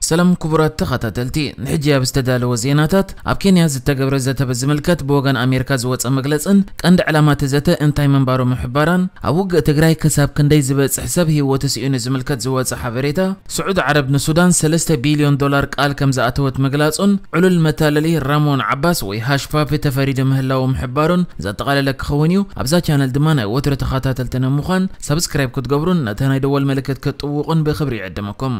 ሰላም ክቡራት ተኸታተልቲ፣ ንሕጂ ኣብ ዝተዳለወ ዜናታት፣ ኣብ ኬንያ ዝተገብረ ዘተ ብዝምልከት ብወገን ኣሜሪካ ዝወጸ መግለጽን ቀንዲ ዕላማ እቲ ዘተ እንታይ ምንባሩ ምሕባራን፣ ኣብ ውግእ ትግራይ ክሳብ ክንደይ ዝበጽሕ ሰብ ህይወቱ ስኢኑ ዝምልከት ዝወጸ ሓበሬታ፣ ስዑዲ ዓረብ ንሱዳን ሰለስተ ቢልዮን ዶላር ቃል ከም ዝኣተወት ምግላጹን፣ ዕሉል መታለሊ ራሞን ዓባስ ወይ ሃሽፓፒ ተፈሪዱ ምህላዉ ምሕባሩን ዘጠቓለለ ክኸውን እዩ። ኣብዛ ቻነል ድማ ናይ ወትሮ ተኸታተልቲ ንምዃን ሳብስክራይብ ክትገብሩን ነታ ናይ ደወል ምልክት ክትጥውቑን ብኽብሪ ይዕድመኩም።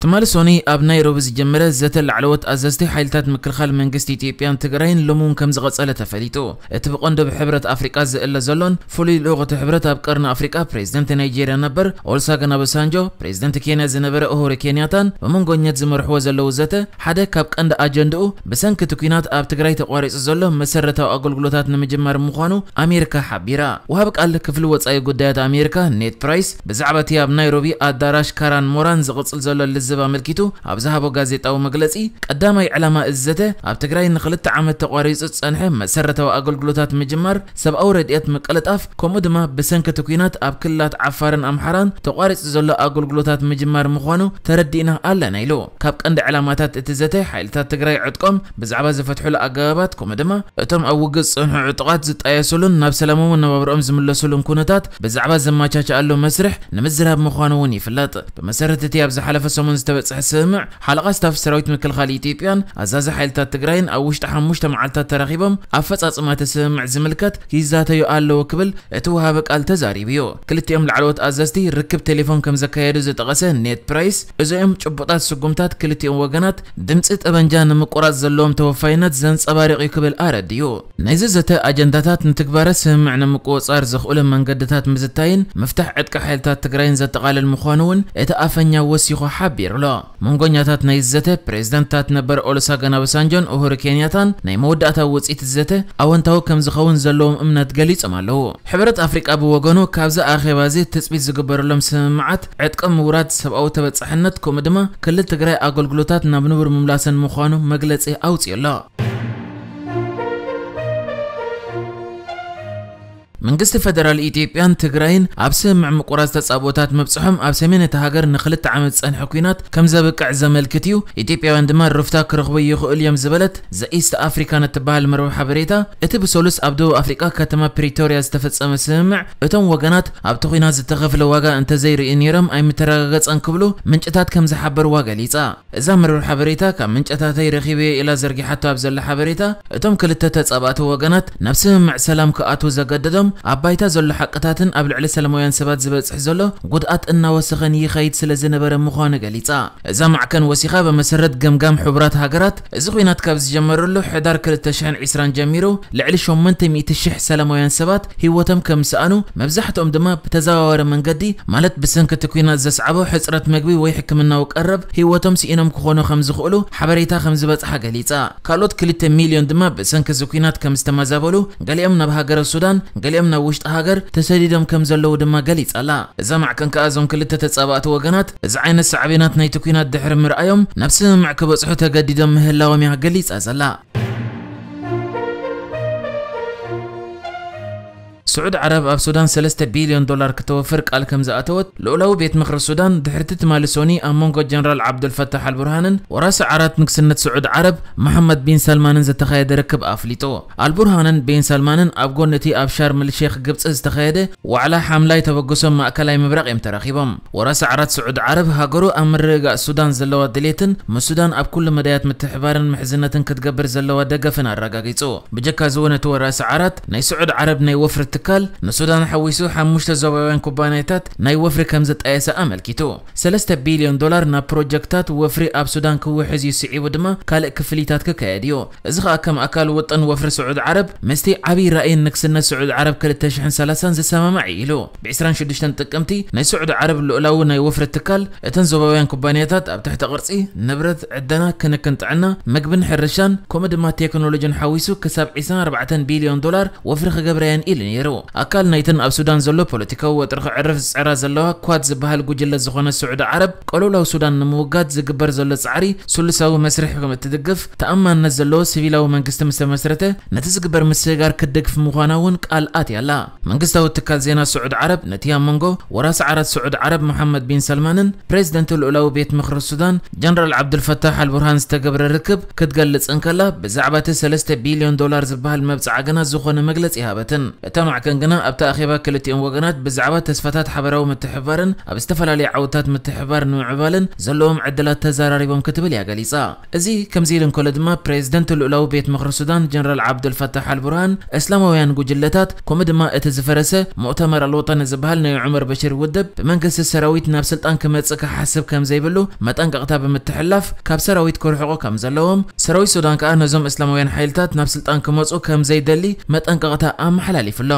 ትማሊ ሶኒ ኣብ ናይሮቢ ዝጀመረ ዘተ ላዕለዎት ኣዘዝቲ ሓይልታት ምክልኻል መንግስቲ ኢትዮጵያን ትግራይን ሎሚ እውን ከም ዝቐጸለ ተፈሊጡ። እቲ ብቐንዱ ብሕብረት ኣፍሪቃ ዝእለ ዘሎን ፍሉይ ልኡኽ እቲ ሕብረት ኣብ ቀርኒ ኣፍሪቃ ፕሬዚደንት ናይጄርያ ነበር ኦልሳገን ኣበሳንጆ፣ ፕሬዚደንት ኬንያ ዝነበረ ኡሁሩ ኬንያታን ብመንጎኛት ዝመርሕዎ ዘለዉ ዘተ ሓደ ካብ ቀንዲ ኣጀንድኡ ብሰንኪ እቲ ኲናት ኣብ ትግራይ ተቋሪጹ ዘሎ መሰረታዊ ኣገልግሎታት ንምጅማር ምዃኑ ኣሜሪካ ሓቢራ። ወሃቢ ቃል ክፍሊ ወጻኢ ጉዳያት ኣሜሪካ ኔድ ፕራይስ ብዛዕባ እቲ ኣብ ናይሮቢ ኣዳራሽ ካራን ሞራን ዝቕጽል ዘሎ ልዝብ ኣመልኪቱ ኣብ ዝሃቦ ጋዜጣዊ መግለጺ፣ ቀዳማይ ዕላማ እዚ ዘተ ኣብ ትግራይ ንኽልተ ዓመት ተቋሪጹ ዝጸንሐ መሰረታዊ ኣገልግሎታት ምጅማር፣ ሰብኣዊ ረድኤት ምቅልጣፍ፣ ከምኡ ድማ ብሰንኪ እቲ ኲናት ኣብ ክልላት ዓፋርን ኣምሓራን ተቋሪጹ ዘሎ ኣገልግሎታት ምጅማር ምዃኑ ተረዲእና ኣለና ኢሉ። ካብ ቀንዲ ዕላማታት እቲ ዘተ ሓይልታት ትግራይ ዕጥቆም ብዛዕባ ዝፈትሑሉ ኣገባባት፣ ከምኡ ድማ እቶም ኣብ ውግእ ዝጸንሑ ዕጡቓት ዝጣየሱሉን ናብ ሰላማዊ መነባብሮኦም ዝምለሱሉን ኩነታት ብዛዕባ ዘመቻችኣሉ መስርሕ ንምዝራብ ምዃኑ እውን ይፍለጥ። ብመሰረት እቲ ኣብ ዝሓለፈ ሰሙን ዝተበጽሐ ስምምዕ፣ ሓለቓ ስታፍ ሰራዊት ምክልኻል ኢትዮጵያን ኣዛዚ ሓይልታት ትግራይን ኣብ ውሽጢ ሓሙሽተ መዓልታት ተራኺቦም ኣፈጻጽማ እቲ ስምምዕ ዝምልከት ይዛተዩ ኣለዉ ክብል እቲ ወሃቢ ቃል ተዛሪቡ እዩ። ክልቲኦም ላዕለዎት ኣዘዝቲ ርክብ ቴሌፎን ከም ዘካየዱ ዝጠቐሰ ኔድ ፕራይስ፣ እዚኦም ጭቡጣት ስጉምታት ክልቲኦም ወገናት ድምጺ ጠበንጃ ንምቁራጽ ዘለዎም ተወፋይነት ዘንጸባርቕ እዩ ክብል ኣረዲኡ። ናይዚ ዘተ ኣጀንዳታት ንትግባረ ስምምዕ ንምቁጽጻር ዘኽእሉ መንገድታት ምዝታይን ምፍታሕ ዕጥቂ ሓይልታት ትግራይን ዘጠቓልል ምዃኑ እውን እቲ ኣፈኛ ወሲኹ ሓቢሩ ኣሎ። መንጎኛታት ናይዚ ዘተ ፕሬዚደንትታት ነበር ኦሉሰገን ኦባሳንጆን ኡሁሩ ኬንያታን ናይ መወዳእታ ውጽኢት ዘተ ኣወንታዊ ከም ዝኸውን ዘለዎም እምነት ገሊጾም ኣለዉ። ሕብረት ኣፍሪቃ ብወገኑ ካብዚ ኣኼባ እዚ ትጽቢት ዝግበረሎም ስምምዓት ዕጥቂ ምውራድ፣ ሰብኣዊ ተበጻሕነት ከምኡ ድማ ክልል ትግራይ ኣገልግሎታት ናብ ንቡር ምምላሰን ምዃኑ መግለጺ ኣውጺኡ ኣሎ። መንግስቲ ፈደራል ኢትዮጵያን ትግራይን ኣብ ስምምዕ ምቁራጽ ተጻብኦታት ምብጽሖም ኣብ ሰሜን እታ ሃገር ንኽልተ ዓመት ዝጸንሐ ኲናት ከም ዘብቅዕ ዘመልክት እዩ። ኢትዮጵያውያን ድማ ሩፍታ ክረኽቡ ይኽእሉ እዮም ዝበለት ዘ ኢስት ኣፍሪካን እትበሃል መርበብ ሓበሬታ፣ እቲ ብሰሉስ ኣብ ደቡብ ኣፍሪቃ ከተማ ፕሪቶርያ ዝተፈጸመ ስምምዕ እቶም ወገናት ኣብቲ ኲናት ዝተኸፍለ ዋጋ እንተዘይርእዩ ነይሮም ኣይምተረጋገጸን ክብሉ ምንጭታት ከም ዝሓበርዋ ገሊጻ። እዛ መርበብ ሓበሬታ ካብ ምንጨታተይ ረኺበዮ ኢላ ዘርጊሓቶ ኣብ ዘላ ሓበሬታ፣ እቶም ክልተ ተጻባእቲ ወገናት ናብ ስምምዕ ሰላም ክኣትዉ ዘገደዶም ኣብ ባይታ ዘሎ ሓቅታትን ኣብ ልዕሊ ሰላማውያን ሰባት ዝበጽሕ ዘሎ ጉድኣት እናወሰኸን ይኸይድ ስለ ዝነበረ ምዃኑ ገሊጻ። እዛ ማዕከን ወሲኻ፣ ብመሰረት ገምጋም ሕቡራት ሃገራት፣ እዚ ኲናት ካብ ዝጀመረሉ ሕዳር ክልተ ሽሕን ዕስራን ጀሚሩ ልዕሊ ሸሞንተ ሚእቲ ሽሕ ሰላማውያን ሰባት ህይወቶም ከም ዝሰኣኑ፣ መብዛሕትኦም ድማ ብተዘዋዋሪ መንገዲ፣ ማለት ብሰንኪ እቲ ኲናት ዘስዓቦ ሕጽረት መግቢ ወይ ሕክምናዊ ቀረብ፣ ህይወቶም ስኢኖም ክኾኑ ከም ዝኽእሉ ሓበሬታ ከም ዝበጽሓ ገሊጻ። ካልኦት ክልተ ሚልዮን ድማ ብሰንኪ እዚ ኲናት ከም ዝተመዛበሉ፣ ገሊኦም ናብ ሃገረ ሱዳን፣ ገሊኦም ናብ ውሽጢ ሃገር ተሰዲዶም ከም ዘለዉ ድማ ገሊጻ ኣላ። እዛ ማዕከን ከኣ እዞም ክልተ ተጻባእቲ ወገናት እዚ ዓይነት ሳዕቤናት ናይቲ ኲናት ድሕሪ ምርኣዮም ናብ ስምምዕ ክበጽሑ ተገዲዶም ምህላዎም እያ ገሊጻ ዘላ። ስዑድ ዓረብ ኣብ ሱዳን ሰለስተ ቢልዮን ዶላር ክተወፍር ቃል ከም ዝኣተወት ልኡላዊ ቤት ምኽሪ ሱዳን ድሕርቲ ትማሊ ሶኒ ኣብ መንጎ ጀነራል ዓብዱልፈታሕ ኣልቡርሃንን ወራሲ ዓራት ንግስነት ስዑድ ዓረብ መሓመድ ቢን ሰልማንን ዝተኻየደ ርክብ ኣፍሊጡ። ኣልቡርሃንን ቢን ሰልማንን ኣብ ጎኒ እቲ ኣብ ሻርም ሼክ ግብጺ ዝተኻየደ ዋዕላ ሓምላይ ተበግሶ ማእከላይ ምብራቕ እዮም ተራኺቦም። ወራሲ ዓራት ስዑድ ዓረብ ሃገሩ ኣብ ምርግጋእ ሱዳን ዘለዋ ድሌትን ምስ ሱዳን ኣብ ኩሉ መዳያት ምትሕባርን ምሕዝነትን ክትገብር ዘለዋ ደገፍን ኣረጋጊጹ። ብጀካ እዚ እውን እቲ ወራሲ ዓራት ናይ ስዑድ ዓረብ ናይ ወፍሪ ትካል ንሱዳን ሓዊሱ ሓሙሽተ ዞባውያን ኩባንያታት ናይ ወፍሪ ከም ዘጣየሰ ኣመልኪቱ። ሰለስተ ቢልዮን ዶላር ናብ ፕሮጀክታት ወፍሪ ኣብ ሱዳን ክውሕዝ እዩ ስዒቡ ድማ ካልእ ክፍሊታት ክካየድ እዩ። እዚ ከኣ ከም ኣካል ውጥን ወፍሪ ስዑድ ዓረብ ምስቲ ዓብዪ ራእይን ንግስነት ስዑድ ዓረብ ክልተ ሽሕን ሰላሳን ዝሰማማዕ እዩ ኢሉ። ብ ዕስራን ሽዱሽተን ጥቅምቲ ናይ ስዑድ ዓረብ ልኡላዊ ናይ ወፍሪ ትካል እተን ዞባውያን ኩባንያታት ኣብ ትሕቲ ቅርጺ ንብረት፣ ዕደና፣ ክንክን ጥዕና፣ መግብን ሕርሻን ከምኡ ድማ ቴክኖሎጂን ሓዊሱ ክሳብ ዕስራን ኣርባዕተን ቢልዮን ዶላር ወፍሪ ክገብራ እየን ኢሉ ነይሩ። ኣካል ናይተን ኣብ ሱዳን ዘሎ ፖለቲካዊ ወጥሪ ክዕርፍ ዝጽዕራ ዘለዋ ኳድ ዝበሃል ጉጅለ ዝኾነ ስዑዲ ዓረብ፣ ቅልውላው ሱዳን ንምውጋድ ዝግበር ዘሎ ጻዕሪ ስሉሳዊ መስርሕ ከም እትድግፍ ተኣማንነት ዘለዎ ሲቪላዊ መንግስቲ ምስ ተመስረተ፣ ነቲ ዝግበር ምስግጋር ክትድግፍ ምዃና እውን ቃል ኣትያ ኣላ። መንግስታዊ ትካል ዜና ስዑዲ ዓረብ ነቲ ኣብ መንጎ ወራሲ ዓራት ስዑዲ ዓረብ መሓመድ ቢን ሰልማንን ፕሬዚደንት ልኡላዊ ቤት ምኽሪ ሱዳን ጀነራል ዓብዱልፈታሕ ኣልቡርሃን ዝተገብረ ርክብ ክትገልጽ እንከላ፣ ብዛዕባ እቲ ሰለስተ ቢልዮን ዶላር ዝበሃል መብጽዓ ግና ዝኾነ መግለጺ ሃበትን። እታ ማዕከን ግና ኣብቲ ኣኼባ ክልቲኦም ወገናት ብዛዕባ ተስፋታት ሓበራዊ ምትሕብባርን ኣብ ዝተፈላለዩ ዓውድታት ምትሕብባር ንምዕባልን ዘለዎም ዕድላት ተዘራሪቦም ክትብል እያ ገሊጻ። እዚ ከምዚ ኢሉ እንከሎ ድማ፣ ፕሬዚደንት ልኡላዊ ቤት ምኽሪ ሱዳን ጀነራል ዓብዱልፈታሕ ኣልቡርሃን፣ እስላማውያን ጉጅለታት፣ ከምኡ ድማ እቲ ዝፈረሰ ሙእተመር ኣልወጠኒ ዝበሃል ናይ ዑመር በሽር ውድብ ብመንግስቲ ሰራዊት ናብ ስልጣን ክመጽእ ክሓስብ ከም ዘይብሉ መጠንቀቕታ ብምትሕልላፍ፣ ካብ ሰራዊት ክርሕቑ ከም ዘለዎም፣ ሰራዊት ሱዳን ከኣ ነዞም እስላማውያን ሓይልታት ናብ ስልጣን ክመጹ ከም ዘይደሊ መጠንቀቕታ ኣመሓላሊፉ ኣሎ።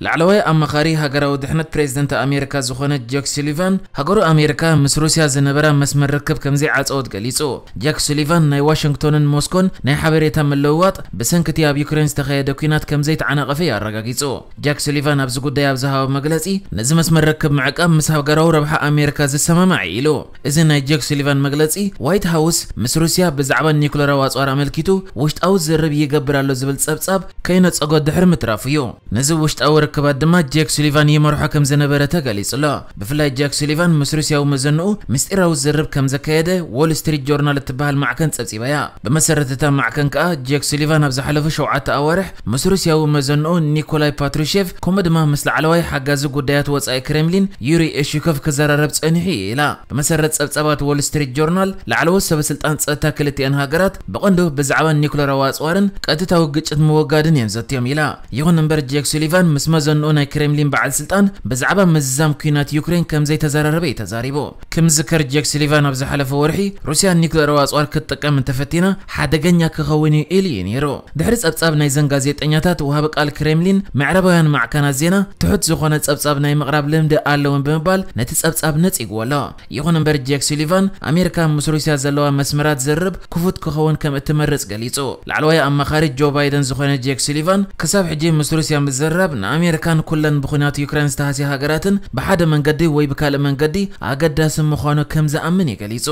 ላዕለዋይ ኣማኻሪ ሃገራዊ ድሕነት ፕሬዚደንት ኣሜሪካ ዝኾነ ጃክ ሱሊቫን፣ ሃገሩ ኣሜሪካ ምስ ሩስያ ዝነበራ መስመር ርክብ ከም ዘይዓጸወት ገሊጹ። ጃክ ሱሊቫን፣ ናይ ዋሽንግቶንን ሞስኮን ናይ ሓበሬታ ምልውዋጥ ብሰንኪ እቲ ኣብ ዩክሬን ዝተኻየደ ኲናት ከም ዘይተዓናቐፈ እዩ ኣረጋጊጹ። ጃክ ሱሊቫን ኣብዚ ጉዳይ ኣብ ዝሃቦ መግለጺ፣ ነዚ መስመር ርክብ ምዕቃብ ምስ ሃገራዊ ረብሓ ኣሜሪካ ዝሰማማዕ እዩ ኢሉ። እዚ ናይ ጃክ ሱሊቫን መግለጺ፣ ዋይት ሃውስ ምስ ሩስያ ብዛዕባ ኒኩለራዊ ኣጽዋር ኣመልኪቱ ውሽጣዊ ዝርርብ ይገብር ኣሎ ዝብል ጸብጻብ ከይነጸጎ ድሕሪ ምትራፉ እዩ። ነዚ ውሽጣዊ ርክባት ድማ ጃክ ሱሊቫን ይመርሖ ከም ዝነበረ ተገሊጹ ኣሎ። ብፍላይ ጃክ ሱሊቫን ምስ ሩስያዊ መዘንኡ ምስጢራዊ ዝርርብ ከም ዘካየደ ዎል ስትሪት ጆርናል እትበሃል ማዕከን ጸብጺባ እያ። ብመሰረት እታ ማዕከን ከኣ፣ ጃክ ሱሊቫን ኣብ ዝሓለፉ ሸውዓተ ኣዋርሕ ምስ ሩስያዊ መዘንኡ ኒኮላይ ፓትሩሼቭ፣ ከምኡ ድማ ምስ ላዕለዋይ ሓጋዚ ጉዳያት ወጻኢ ክሬምሊን ዩሪ ኤሹኮቭ ክዘራረብ ጸኒሑ እዩ ኢላ። ብመሰረት ጸብጻባት ዎል ስትሪት ጆርናል፣ ላዕለዎት ሰበ ስልጣን ጸጥታ ክልቲኣን ሃገራት ብቐንዱ ብዛዕባ ኒኩለራዊ ኣጽዋርን ቀጥታዊ ግጭት ምውጋድን እዮም ዘትዮም ኢላ። ይኹን እምበር፣ ጃክ ሱሊቫን ምስ መዘንኡ ናይ ክሬምሊን በዓል ስልጣን ብዛዕባ ምዝዛም ኲናት ዩክሬን ከም ዘይተዘራረበ እዩ ተዛሪቡ። ክምዝከር፣ ጃክ ሱሊቫን ኣብ ዝሓለፈ ወርሒ፣ ሩስያ ኒኩለራዊ ኣጽዋር ክትጥቀም እንተፈቲና ሓደገኛ ክኸውን እዩ ኢሉ እዩ ነይሩ። ድሕሪ ጸብጻብ ናይዘን ጋዜጠኛታት፣ ወሃቢ ቃል ክሬምሊን ምዕራባውያን ማዕከናት ዜና ትሑት ዝኾነ ጸብጻብ ናይ ምቕራብ ልምዲ ኣለውን ብምባል ነቲ ጸብጻብ ነጺግዎ ኣሎ። ይኹን እምበር፣ ጃክ ሱሊቫን ኣሜሪካ ምስ ሩስያ ዘለዋ መስመራት ዝርርብ ክፉት ክኸውን ከም እትመርጽ ገሊጹ። ላዕለዋይ ኣማኻሪ ጆ ባይደን ዝኾነ ጃክ ሱሊቫን፣ ክሳብ ሕጂ ምስ ሩስያ ምዝርራብ ንኣሜሪካን ኩለን ብኹናት ዩክሬን ዝተሃስያ ሃገራትን ብሓደ መንገዲ ወይ ብካልእ መንገዲ ኣገዳሲ ምዃኑ ከም ዝኣምን እዩ ገሊጹ።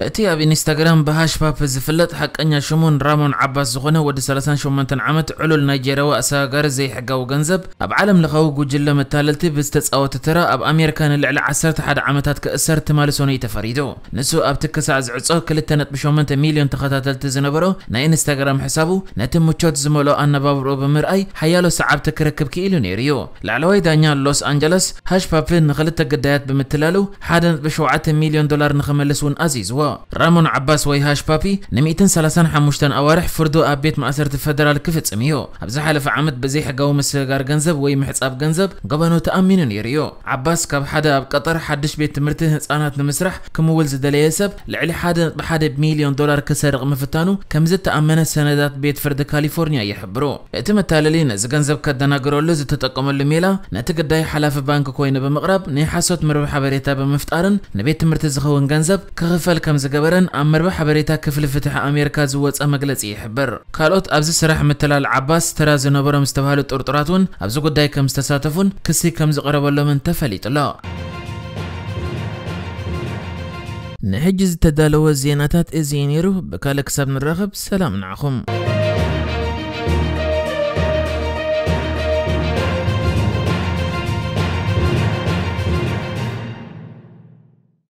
እቲ ኣብ ኢንስታግራም ብሃሽፓፕ ዝፍለጥ ሓቀኛ ሽሙ ራሞን ዓባስ ዝኾነ ወዲ ሰላሳን ሸሞንተን ዓመት ዕሉል ናይጄርያዊ ኣሰጋጋሪ ዘይሕጋዊ ገንዘብ ኣብ ዓለም ለኻዊ ጉጅለ መታለልቲ ብዝተጻወተ ተራ ኣብ ኣሜሪካ ንልዕሊ ዓሰርተ ሓደ ዓመታት ክእሰር ትማሊ ሰኑይ ተፈሪዱ። ንሱ ኣብቲ ክሳዕ ዝዕጾ ክልተ ነጥቢ ሸሞንተ ሚልዮን ተኸታተልቲ ዝነበሮ ናይ ኢንስታግራም ሕሳቡ ነቲ ምቾት ዝመልኦ ኣነባብርኡ ብምርኣይ ሓያሎ ሰዓብቲ ክረክብ ክኢሉ ነይሩ እዩ። ላዕለዋይ ዳኛ ሎስ ኣንጀለስ ሃሽፓፕ ንኽልተ ግዳያት ብምትላሉ ሓደ ነጥቢ ሸውዓተ ሚልዮን ዶላር ንኽመልስ እውን ኣዚዝዎ። ራሞን ዓባስ ወይ ሃሽፓፒ ን ሚእትን ሰላሳን ሓሙሽተን ኣዋርሕ ፍርዱ ኣብ ቤት ማእሰርቲ ፈደራል ክፍጽም እዩ። ኣብ ዝሓለፈ ዓመት ብዘይሕጋዊ ምስግጋር ገንዘብ ወይ ምሕጻብ ገንዘብ ገበኑ ተኣሚኑ ነይሩ እዩ። ዓባስ ካብ ሓደ ኣብ ቀጠር ሓድሽ ቤት ትምህርቲ ህጻናት ንምስራሕ ክምውል ዝደለየ ሰብ ልዕሊ ሓደ ነጥቢ ሓደ ሚልዮን ዶላር ክሰርቕ ምፍታኑ ከም ዝተኣመነ ሰነዳት ቤት ፍርዲ ካሊፎርኒያ ይሕብሩ። እቲ መታለሊ ነዚ ገንዘብ ከደናግረሉ ዝተጠቀመሉ ሜላ፣ ነቲ ግዳይ ሓላፊ ባንክ ኮይኑ ብምቕራብ ናይ ሓሶት መርበብ ሓበሬታ ብምፍጣርን ንቤት ትምህርቲ ዝኸውን ገንዘብ ክኽፈል ከም ዝገበረን ኣብ መርበብ ሓበሬታ ክፍሊ ፍትሒ ኣሜሪካ ዝወጸ መግለጺ ይሕብር። ካልኦት ኣብዚ ስራሕ ምትላል ዓባስ ተራ ዝነበሮም ዝተባህሉ ጥርጡራት እውን ኣብዚ ጉዳይ ከም ዝተሳተፉን ክሲ ከም ዝቐረበሎምን ተፈሊጡ ኣሎ። ንሕጂ ዝተዳለወ ዜናታት እዚ እዩ ነይሩ። ብካልእ ክሳብ ንራኸብ፣ ሰላም ንዓኹም።